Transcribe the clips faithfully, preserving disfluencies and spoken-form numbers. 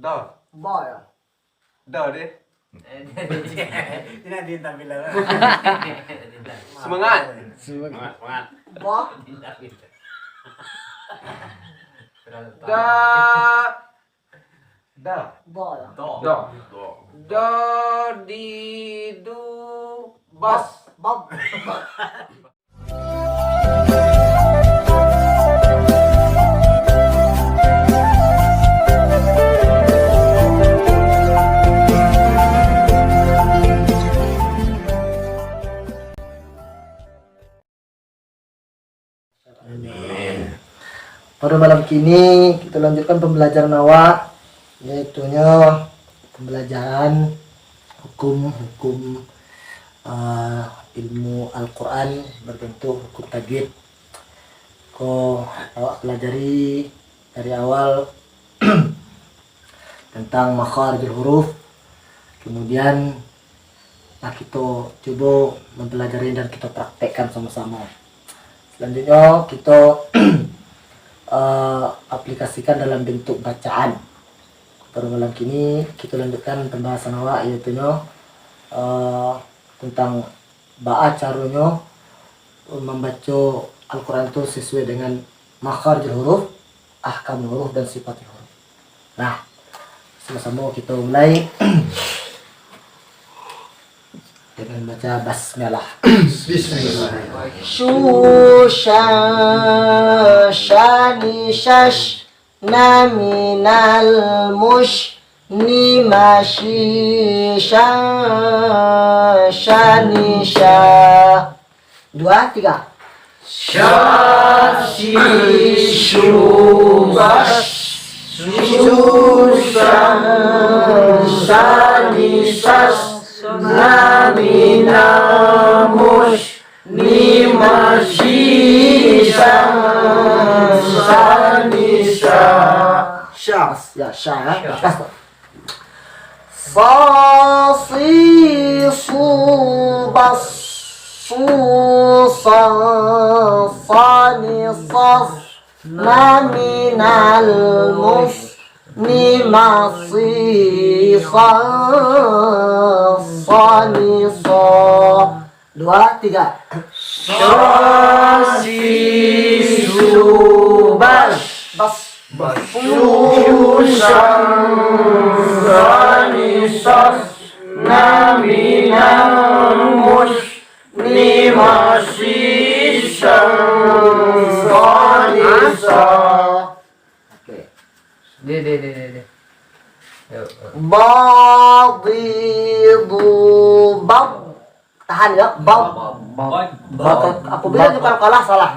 Da. Ba ya. Da deh. Tidak ditampil lah. Semangat. Semangat. Semangat. Ba. Da. Da. Ba ya. Da. Da di du bas. Bab. Amin. Pada malam kini kita lanjutkan pembelajaran awak, yaitunyo pembelajaran hukum-hukum uh, ilmu Al-Quran berbentuk hukum tajwid. Ko awak pelajari dari awal tentang makharijul huruf. Kemudian, nah, kita cubo mempelajari dan kita praktekkan sama-sama. Selanjutnya kita uh, aplikasikan dalam bentuk bacaan. Pada malam kini kita lanjutkan pembahasan awak, yaitunyo uh, tentang baa caronyo membaco Al-Quran tu sesuai dengan makharijul huruf, ahkamul huruf dan sifatil huruf. Nah, sama-sama kita mulai dengan baca basmalah. Bismillah. Shu sha sha ni shash na minal mush ni ma shi sha sha ni sha. Dua, tiga. Sha shi shu bash shu shan sha ni shash na minal mush ni ma shi shan sha ni sha. Sha. Ya, sha. Ya. Sa si su bas su sa sa ni sas na minal mus ni ma si sa sa ni sa. Dua, tiga. Sha shi shu bash Bas. shu shan sha ni shash na minal mush ni ma shi shan sha ni sha. Oke. Deh, deh, deh, deh, deh. Yo, yo. Ba di du bab. Tahan ya, bab. Bab. Apabila nyo kalkalah salah.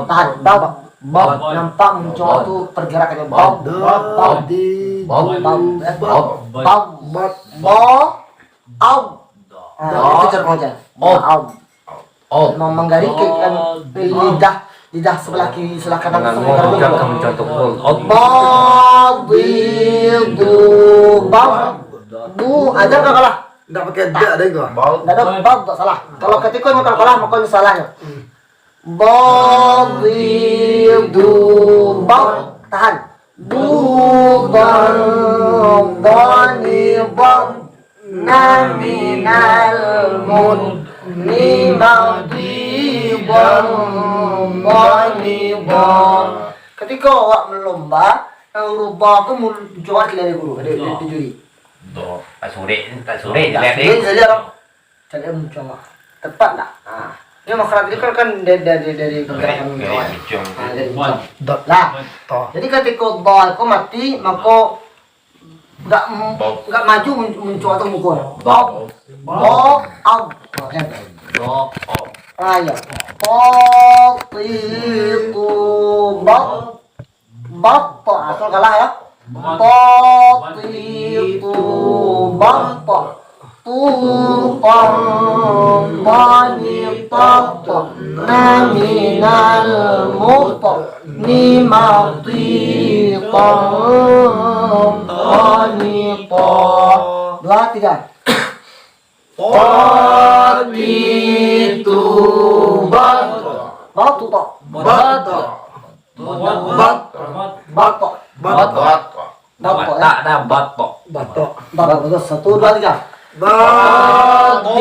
Tahan, bab. Nampak muncul tu pergerakannya bab. Bab. Bab. Bab. Bab. Bab. Ba. Ab. Ah, itu cara baca. Ab. Ab. Memang menggarik ke kan lidah, lidah sebelah kiri, sebelah kanan. Ba di du bab. Bu, aja kalkalah. Ndak pakai dak deh gua. Ndak ada bab, tak salah. Kalau ketika nyo kalkalah, maka nyo salah nyo. Ba di du bab. Tahan. Du bab, ba ni bab. Na minal mud ni ma di bab, ba ni bab. Ketika awak melomba, yang rubah tu muncul dari guru, dari, dari juri. Doh, tak surek, tak surek Tak dilihat surek deh. saja. Cari yang muncul lah. Tepat tak? Nah, ini makhraj tadi kan, kan dari, dari, dari pergerakan muncul. Muncul. Nah, dari muncul. Lah. Jadi ketika ba itu mati, maka enggak enggak maju mun- muncul atau mukul. Ba, ba, ab. Nah, kan? Ah, ya. Ba ti tu ba. Bab, asal kalah ya. Ba ti tu bab. Tu ta ba ni ta ta. Na minal mut ni ma ti ta ta ni ta. Dua, tiga. Ba ti tu ba ta. Ba tu ta. Ba ta. Ba ta. Ba ta. Ba ta. Batok, ya? Batak dah, batok. Batok. Batok, bagus. Satu, dua, tiga. Batik,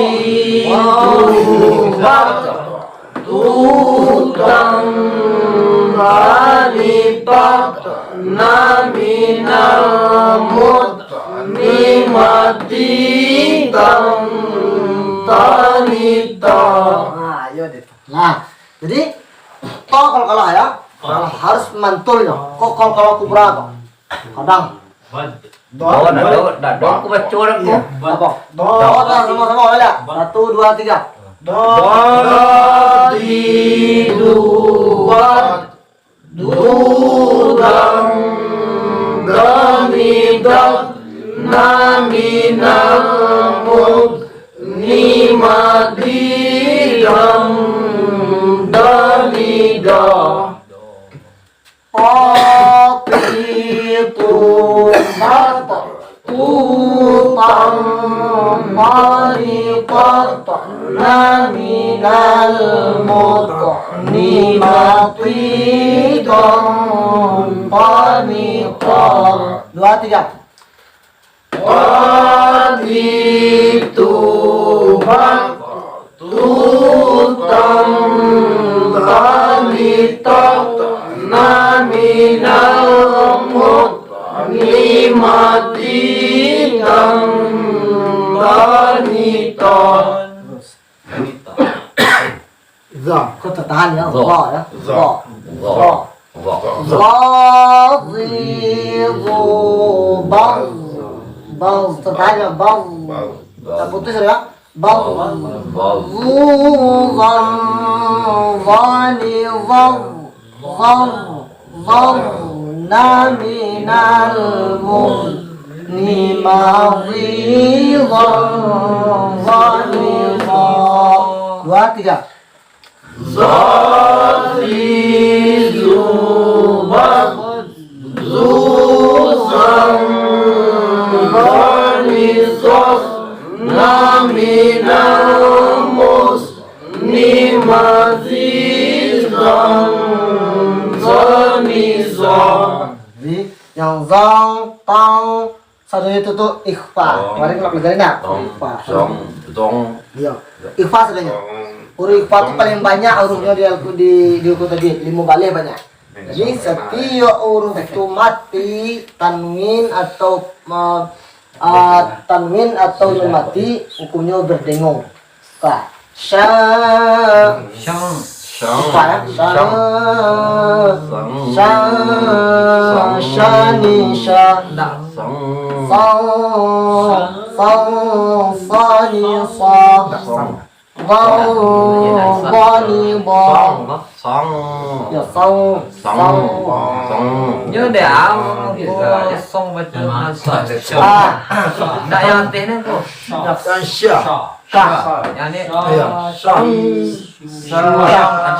batok, tutang, balipat, naminal mut, nimati, tam, tanita. Nah, iyo deh. Nah, jadi, to kalau kalah ya, harus mantul ya. Kok kalau kalah kubra to? Kadang. Do, do, do, do, aku baca orang tu. Iya. Apa? Do. Do, sama-sama, boleh tak? Satu, dua, tiga. Do, tidu, bat, dudang, danidat, naminal mut, nimati, dam, danida. Tapi tubat, tutang, manipat, naminal mut, nimati, dam, panita. Dua, tiga. Padi tubat, tutang, talitak, naminal mut, nimati, dan tanita. Za. Kau tertahan ya, Za. Za ya. Za. Za. Za. Za. Za. Za, zi, zu, baz. Baz. Tertahan ya, baz. Baz. Tak putus ya. Baz. Baz. Zu, zan, zani, zaz. Zaz. Zaz. Naminal muz. Ni, ma, zi, zan, zani, zaz. Dua, tiga. Zazi, zubat, zuzan, bani, zas, naminal mus, ni, mazi, zan, zani, zan. Jadi, yang zang, tang, sadonyo itu tu ikhfa. Zong. Kemarin kita pelajari nak? Zong. Ikhfa. Zong. Zong. Iya. Ikhfa sadonyo. Zong. Huruf ikhfa tu paling banyak hurufnya di Al-, di, di Al-Quran tadi. Limo baleh banyak. Jadi, setiap huruf tu mati, tanwin atau, ma-, ah, tanwin atau nun mati, hukumnya berdengung. Ka. Sya. Syang. Syang. Sya. Syang. Syang. Syang. Syani, sya. Ndak. Sang. Sang. Sang. Sani, sa. Ndak sang. Bang. Iya, ndak sang. Bani, ba. Sang, ba. Sang. Ya, sang. Sang. Sang. Sang. Nyo deh, am, kosong baca. Ah. Ndak yang teh ni, kok. Ndak. Sya. Ka. Yang ni. Iya. Sya. Sya.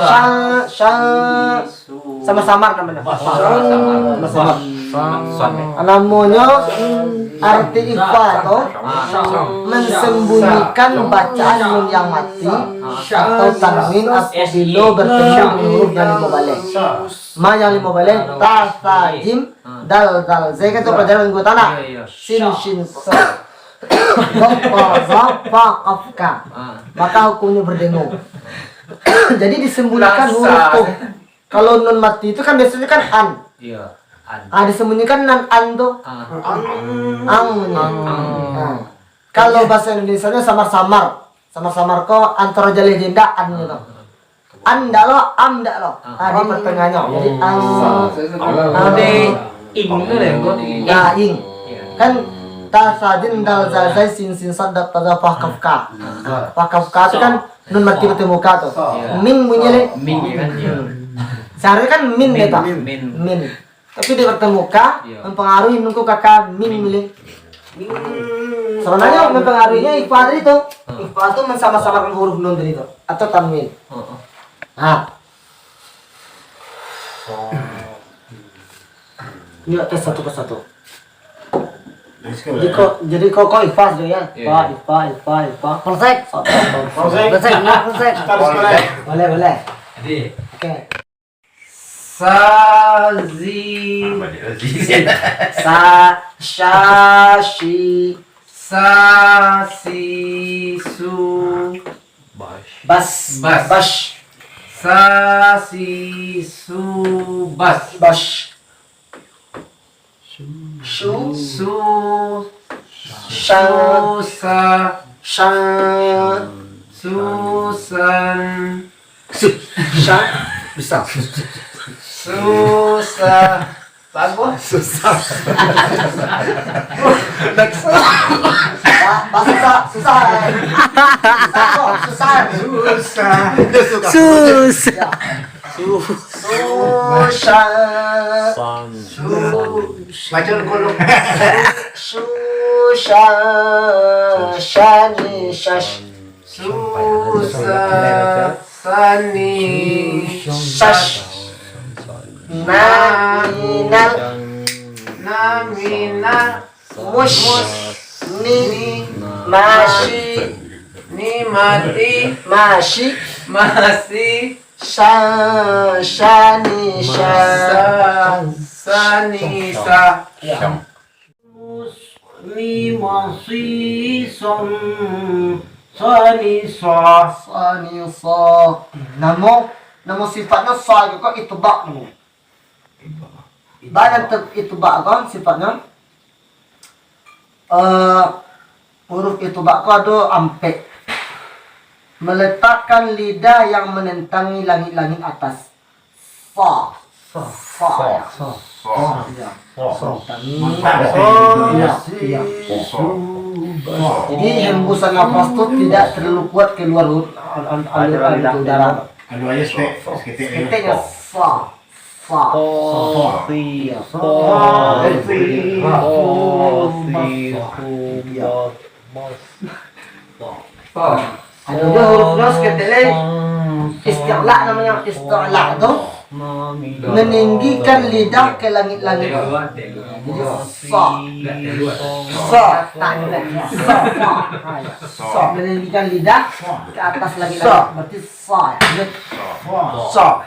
Sya. Sya. Samar-samar namanya. Samar-samar. Samar-samar. Namonyo arti ikhfa tu, ah, mensembunyikan bacaan nun yang mati atau tanwin apabila bertemu dengan huruf yang limo baleh. Ma yang limo baleh, ta, sa, jim, dal, zal, zai, kan tu pelajaran minggu tanah. Iya, iya. Sin, shin, sa. Dot, ta, za, fa, qaf, ka. Ah. Maka hukumnya berdengung. Jadi disembunyikan huruf tu. Kalau nun mati itu kan biasanya kan an. Iya, an. Ah, disembunyikan nan an tu. Ah. Ang. Ang. Ang. Ah. Kalau bahasa Indonesianya samar-samar. Samar-samar ko antara jaleh jenda an gitu. An ndak lo, am ndak lo. Ah, di pertengahannya. Jadi, ang. Jadi, ing tu deh, kok. Ya, ing. Iya. Kan, ta, sa, jim, dal, za, zai, sin, sin, sad, dot, ta, za, fa, qaf, ka. Fa, qaf, ka tu kan nun mati bertemu ka tu. Iya. Mim bunyi le. Mim, iya kan, iya. Seharusnya kan min deh, tak? Min. Min. Tapi dia bertemu ka, iya, mempengaruhi nungku kaka mim le. Sebenarnya mempengaruhinya ikhfa tadi tu. Hmm. Ikhfa tu mensama-samakan huruf nun tadi tu atau tanwin. Heeh. Nah. Ini tes satu persatu. Jadi kok, jadi kok, kok ikhfa sudah ya? Iya, ikhfa, iya. Ikhfa, ikhfa, ikhfa. Polsek. Polsek. Polsek, polsek. Polsek. Boleh, boleh. Jadi. Oke. Sa, zi. Ah, balik lagi. Sa, sya, shi. Sa, si, su. Bas. Bas. Bas. Bas. Sa, si, su, bas. Bas. Shu. Su. Sha. Susa. Sha. Susan. Su. Sha. Bisa. Susa. Bagus. Susah. Ba-, ba-, susah, susah, eh. Susah kok, susah. Susah. Susah. Ya. Su-, Susah. San. Su-, Baca dulu. Susah. Shani, shash. Susah. Sani, shash. Naminal. Naminal. Mush. Ni. Mashi. Ni mati. Mashi. Masi. Sha, shani, sha. Sa, sani, sa. Ya. Ni masi, son. Sani, sa. Sani, sa. Namo, namo sifatnyo sa juo, itbaq namo. Ba nan te-, itbaq ko sifatnyo, eh, huruf itbaq ko ado ampek. Meletakkan lidah yang menentangi langit-langit atas. Sa. Sa. Sa. Sa. Sa. Iya. Sa. Menentangi. Mantap. Iya. Iya. Sa. Jadi hembusan nafas tu tidak terlalu kuat keluar hur-, al-, al-, alur, alur udara. Kalau aja seketek, seketek. Seketeknya sa. Fa. Fa. Fa. Iya. Fa. Fa. Fa. Fa. Fa. Fa. Ado juo huruf nas ketek lai. Isti'la namonyo, isti'la tu meninggikan lidah ke langit-langit. Jadi, sa. Sa. Sa. Sa. Meninggikan lidah ke atas langit-langit. Berarti sa. Sa. Sa.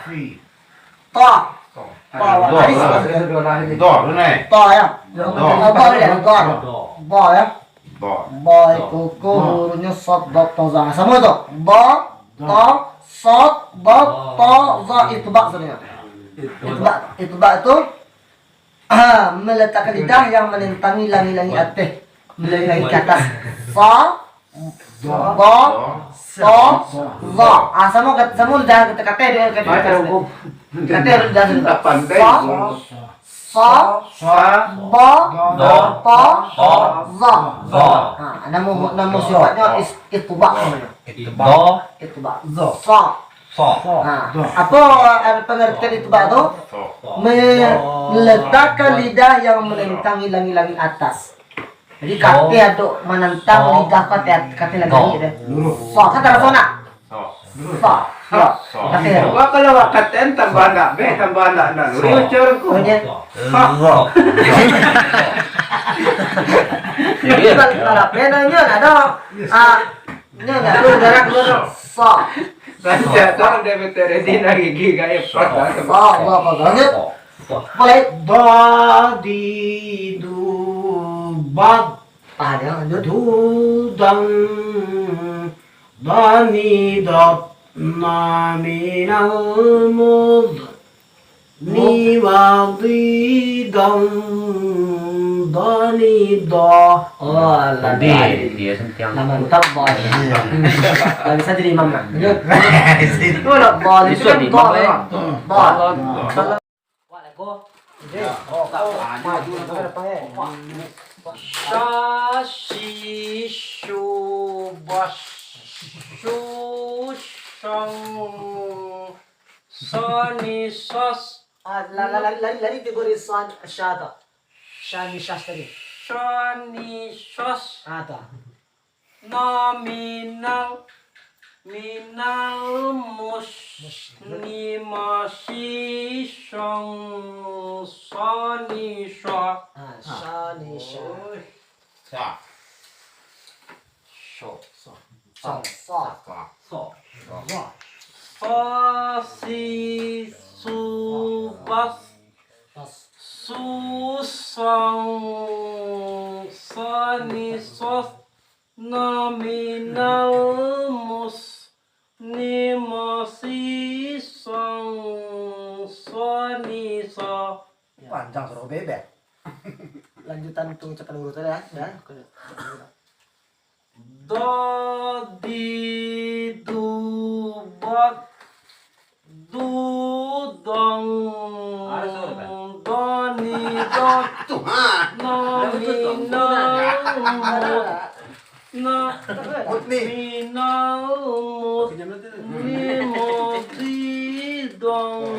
Ta. Ta. Ta, awak tadi sa. Do, do, nai. Ta, ya. Do. Ta, ta, ya. Ta. Do. Ba, ya. Do. Ba, iko ko hurufnyo sod, dot, to, za. Samo tu. Ba, ta, sod, dot, to, za. Itbaq sabananyo. Itbaq, itbaq tu, ah, meletakkan lidah yang menentangi langit-langit ateh. Langit-langit ke atas. Sa, Do. Do. Do. To. Za. Ah, samo kat-, samo lidah kata-kata dia, kata-kata. Baca hukum. Kata lidah tu. Sa. Sa. Sa. Ba. Do. To. To. Za. Za. Ha, namo, namo sifatnyo is-, itbaq namonyo. Itbaq. Do. Itbaq. Za. Sa. Sa. Ha, apo, eh, pengertian itbaq tu? Sa. Meletakkan lidah yang menentangi langit-langit atas. Jadi, kateh ado manantang lidah kateh, kateh lagi. Lurus. Sa, kan taraso nak? Sa. Sa. Yo. Sa. Kateh. Wah, kalau wak kateh tambah nak beh, tambah nak nak lurus. Sa. Cor ku. Oke. Sa. Jadi, kalau, kalau beda nyo nak ado. Ah, nyo nak ado darah keluar. Sa. Rancak tu dah betul ready nak gigi gaib. Sa. Sa, apa, apa, lanjut. Mulai. Dadi du bad. Ah, dia lanjut. Dudang dani dot naminal mud. Ni wadi dang dani dah. Oh, alah. Dia sentiang. Lah mantap, boy. Lah bisa jadi imam, nak? Lanjut. Itu lah, boy. Itu kan imam, boy. Eh. Boy. Wak leko. Yo. Oh, kak. Ah, maju, maju. Sha, shi, shu, bash, shu, shang, sha, ni, shash. Ah, la-, la-, lari, lari, lari, tigo di sha, sha tu. Sha, ni, shash tadi. Sha, ni, shash. Ah, tu. Nominal, minal, mus-, ni, masi, song, soni, sho. Ah, soni, sho. Oi. Sa. Sho. Sa. Sa. Sa. Sa. Sa. Sa, si, Subas. Susang. Sanisos. Na minal mus. Ni masih sang. Sanisa. Panjang suruah bebek. Lanjutan untuk ucapan huruf tadi, ya. Ya. Dadi dubat dudang. Dani dat. Tuh, ha. Nami namut. Na minal mut. Ni mati dong.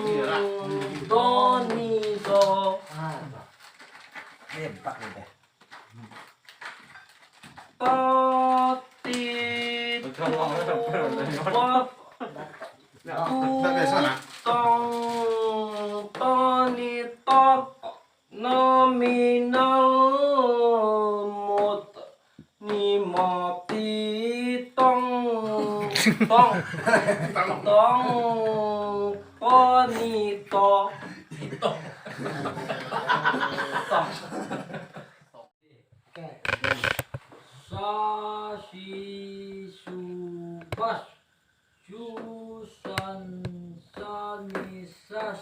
Dani do. Hebat ni deh. Tati tubat tutong tani tot nominal mut ni mati tong tong tong tani to. Sa si su bas. Susan sani sas.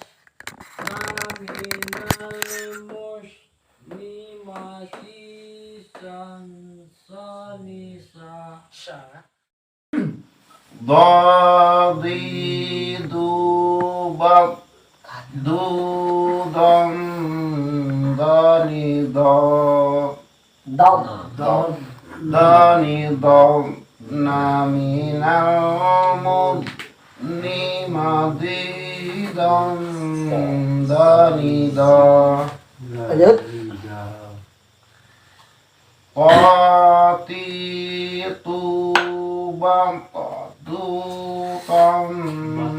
Naminal mus ni masi san sani sa. Dadi dubat dudang dani do. Dom. Dom. Dani dom. Naminal mud ni madi dom. Dani do. Lanjut. Pati tubang padu tantani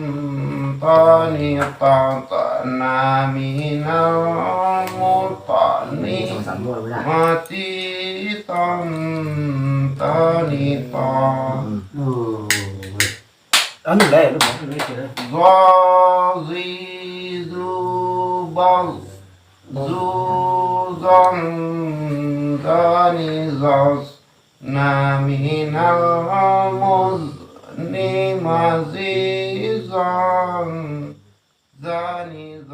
tantana minal mutani mati tantani ta. Anu lah, lu. Zazi zubaz zuzan dani zaz. Naminal muzni mazizan zani.